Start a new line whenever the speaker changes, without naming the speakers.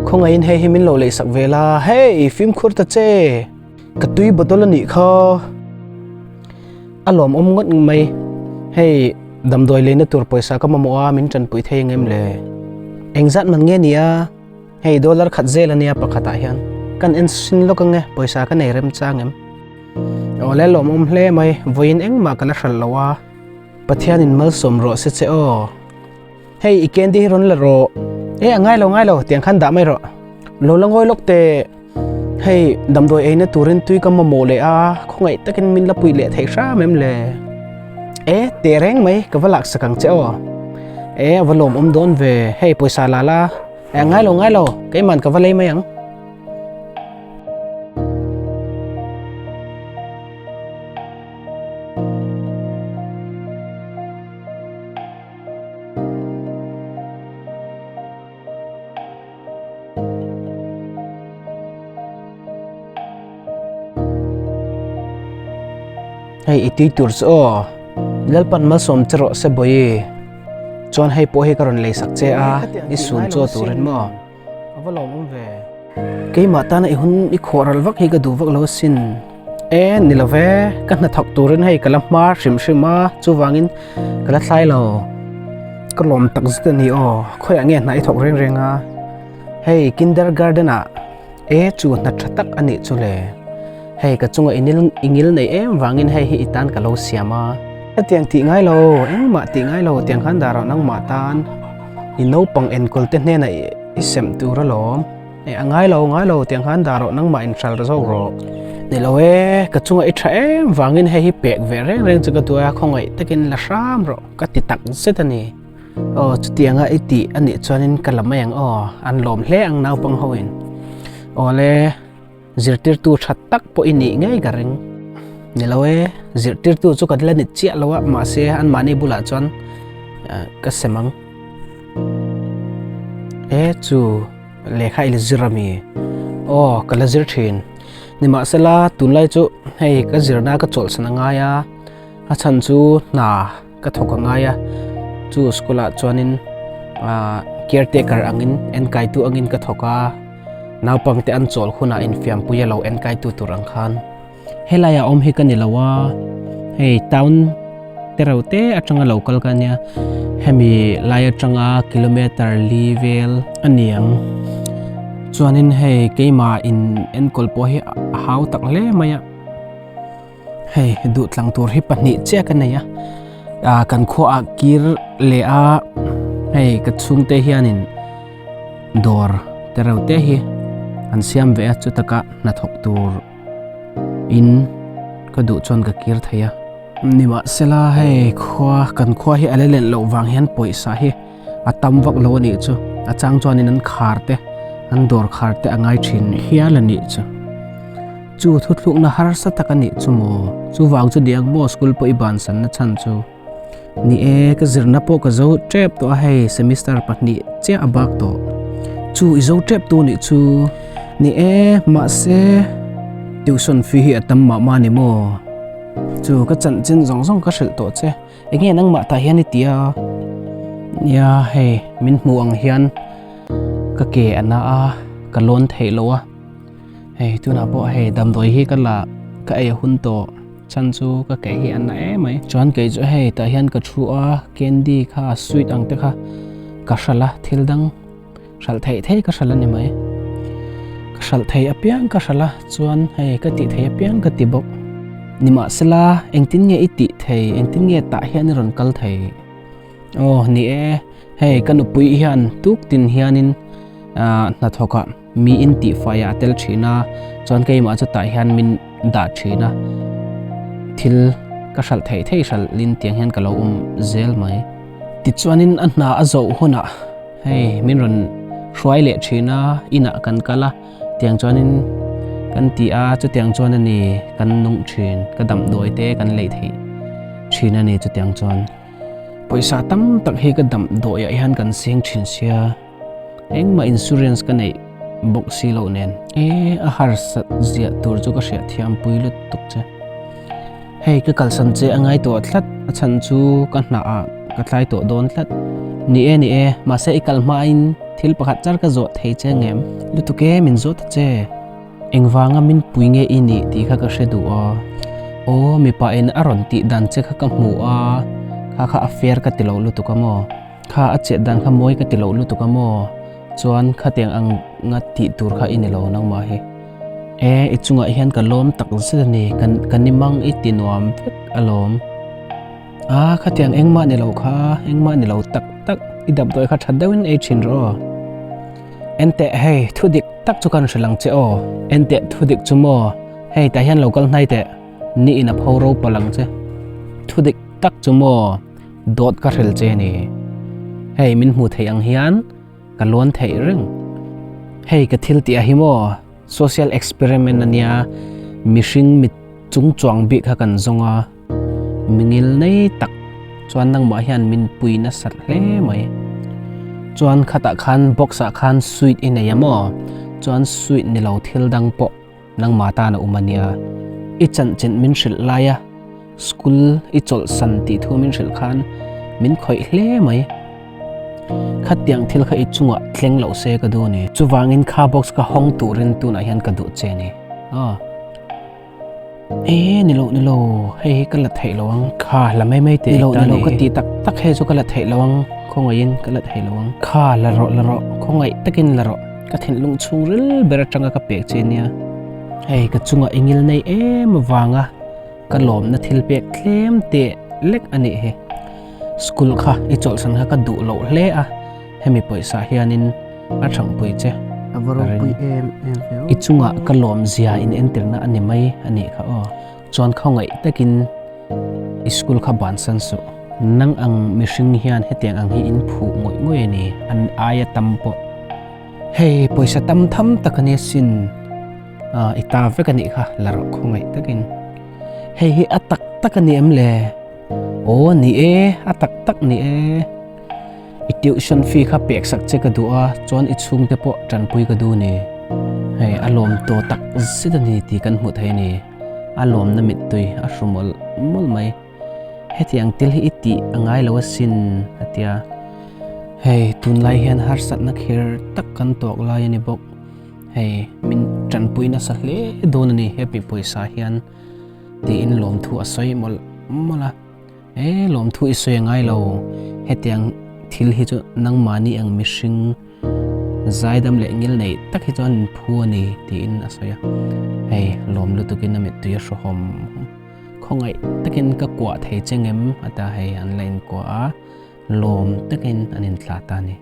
Khawngaihin hei hi min lo leisak ve la, hei fimkhur ta che, ka tui bottle a nih kha. A lawmawm ngawt mai, hei damdawi leina tur pawisa ka mamawh a, min tanpui thei ang em le? Engzat man nge nia? Hei dollar khat zel a nia pakhatah hian. Kan en sin lawk ang e, pawisa ka nei remchang em? Awle lawmawm hle mai, vawiin engmah ka la hralh lo a, Pathianin malsawm rawh se che aw. Hei i candy hi rawn la rawh. E a ngai lo ngai lo tiang khan dah mai rawh. Lo la ngawi lawk teh. Hei damdawi eina turin tui ka mamawh leh a, khawngaih takin min la puih leh theih hram em le. E teh reng mai ka va laksak ang che aw. E a va lawmawm dawn ve, hei pawisa la la. E a ngai lo ngai lo keimahn ka va lei mai ang. Hei i tui tur chu aw Lalpan malsawm che rawh se bawi chuan hei pawh hi ka rawn lei sak che a i sun chaw turin maw A va lawm awm ve. Keimah tana i hun i khawh ral vak hi ka duh vak lo asin. E, ni lo ve, ka hnathawk turin hei ka la hma hrim hrim a, chuvangin ka la thlai lo. Ka lawm tak zet a ni aw, khawiah nge hna i thawk reng reng a? Hei kindergarten ah e chu hna tha tak a nih chu le. Hei ka chunga i nil i ngil nei em vangin hei hi i tan ka lo siam a. Hetiang tih ngai lo, engmah tih ngai lo tiang khan dah rawh nangmah tan. I naupang enkawl te hnenah i sem tur alawm. E a ngai lo ngai lo tiang khan dah rawh nangmah in hral zawk rawh. Ni lo e, ka chunga i tha em vangin hei hi pek ve reng reng chu ka duai a, khawngaih takin la hram rawh ka ti tak zet a ni. Aw chutianga i tih a nih chuanin ka la mai ang aw, an lawm hle ang naupang hoin. Awle. Zirtirtu tha tak pawh i nih ngei ka ring. Ni lo e, zirtirtu chu ka la ni chiah lo a, mahse anmahni bulah chuan ka sem ang. E chu lehkha i la zir a mi? Aw, ka la zir thin. Nimahsela tunlai chu hei ka zirna ka chawlhsan a ngai a, a chhan chu hna ka thawk a ngai a, chu school ah chuanin caretaker angin enkaitu angin ka thawk a. Naupangte an chawl hunah infiampui a lo enkaitu tur ang khan helaiah awm hi ka ni lo a, hei town te reuh te atanga lo kal ka nia, hemi lai atanga kilometer li vel a ni ang. Chuanin hei keimah in enkawl pawh hi a hau tak hle mai a, hei duhtlang tur hi pahnih chiah ka nei a, ah kan khuaah kir leh a hei ka chhungte hianin. Dawr te reuh te hi an siam ve a chutaka hnathawk tur in ka duh chuan ka kir thei a. Nimahsela hei khua kan khua hi a la len loh vang hian pawisa hi a tam vak lo a nih chu a chang chuanin an khar te an dawr khar te a ngai thin hial a nih chu. Chu thuthlukna harsa tak a nih chu maw chuvang chu diak maw school pawh i bansan na chhan chu. Ni e, ka zirna pawh ka zo tep tawh a hei, semester pahnih chiah a bak tawh. Chu i zo tep tu nih chu. Ni e, mahse tuition fee hi a tam mah mah ni maw? Chu ka chanchin zawng zawng ka hrilh tawh che, enge nangmah tah hian i ti a? Nia hei, min hmuh ang hian ka ke a na a, ka lawn theih lo a, hei tunah pawh hei damdawi hi ka la ka ei a hun tawh. Chhan chu ka keh hi a na em mai. Chuan kei chu hei tah hian ka thu a, candy kha sweet ang te kha ka hralh a, thil dang hralh theih theih ka hralh a ni mai. Ka hralh thei apiang ka hralh a, chuan hei ka tih thei apiang ka ti bawk. Nimahsela engtin nge i tih thei, engtin nge tah hian i rawn kal thei? Aw ni e, hei ka nupui hian tuk tin hianin hnathawkah Mi in tihfai ah a tel thin a, chuan keimah chu tah hian min dah thin a, thil ka hralh theih theih hralh lin tiang hian ka lo awm zel mai. Tichuanin a hna a zawh hunah hei min rawn hruai leh thin a, inah kan kal a, tiang chuanin kan ti a, chutiang chuan a ni kan nung thin, ka damdawi te kan lei theih thin a ni chutiang chuan. Pawisa tam tak hi ka damdawiah hian kan seng thin sia. Engmah insurance ka neih bawk si loh nen. E, a harsat ziah tur chu ka hriat thiam pui lutuk che. Hei ka kalsan che a ngai tawh tlat, a chhan chu ka hnah ah ka tlai tawh dawn tlat. Ni e, ni e, mahse i kal hmain Thil pakhat char ka zawh thei che ngem? Lutuk e, min zawt ta che. Engvanga min pui nge i nih tih kha ka hre duh a. Aw, mipa in a rawn tih dan che kha ka hmu a, kha kha a fair ka ti lo lutuk a maw? Kha a chet dan kha mawi ka ti lo lutuk a maw? Chuan khatiang ang nga tih tur kha i ni lo nangmah hi. E, i chungah hian ka lawm tak zet a ni, ka ka ni mang i ti nuam vek alawm. A, khatiang engmah ni lo kha, engmah ni lo tak tak, i damdawi kha tha deuhin ei thin rawh aw. Enteh hei, thu dik tak chu kan hrilh ang che aw. Enteh thu dik chu maw, hei tah hian lo kal hnai teh, ni in a pho ro palh ang che. Thu dik tak chu maw, dawt ka hrilh che ni. Hei min hmuh theih ang hian ka lawn theih reng. Hei ka thil tih a hi maw, social experiment a nia, mihring mit chung chuang bik kha kan zawng a. Mingil nei tak chuan nangmah hian min pui nasat hle mai. Chuan khatah khan box ah khan sweet i nei a maw? Chuan sweet ni lo thil dang pawh nangmah tan a awm a nia. I chanchin min hrilh lai a, school i chawlhsan tih thu min hrilh khan min khawih hle mai. Khatiang thil kha i chungah thleng loh se ka duh a ni. Chuvangin kha box kha hawng turin tunah hian ka duh che a ni. Aw. E ni lo ni lo hei hi ka la theih lo ang kha la mai mai teh ni lo ni lo ka ti tak tak hei chu ka la theih lo ang khawngaih in ka la theih lo ang kha la rawh la rawh khawngaih takin la rawh ka thinlung chhung ril ber atanga ka pek che nia hei ka chungah engil nei em avanga ka lawmna thil pek tlem teh lek a nih hi school kha i chawlhsan kha ka duh loh hle a hemi pawisa hianin a thangpui che.
A va ropui em em ve aw.
I chungah ka lawm zia in entirna a ni mai a nih kha aw. Chuan khawngaih takin i school kha bansan suh. Nang ang mihring hian hetiang ang hi in phuh ngawih ngawih a ni, an aia tam pawh. Hei pawisa tam tham tak a nia sin, i ta vek a nih kha la rawh khawngaih takin. Hei hi a tak tak a ni em le? Aw ni e, a tak tak ni e. I tuition fee kha pek sak che ka duh a, chuan i chhungte pawh tanpui ka duh ni. Hei a lawm tawh tak zet a ni tih kan hmuh thei a ni. A lawmna mittui a hru mawlh mawlh mai. Hetiang thil hi i tih a ngai lo asin a ti a. Hei tunlai hian harsatna kher tak kan tawk lai a ni bawk. Hei min tanpui nasa hle dawn a ni hepi pawisa hian tiin lawmthu a sawi mawlh mawlh a. E lawmthu i sawi a ngai lo, hetiang thil hi chu nangmahni ang mihring zaidam leh ngil nei tak hi chuan min phu a ni tiin a sawi a. Hei lawm lutukin a mittui a hrahawm khawngaih takin ka kuah thei che ngem a ta hei an la inkuah a, lawm takin an inthlah ta a ni.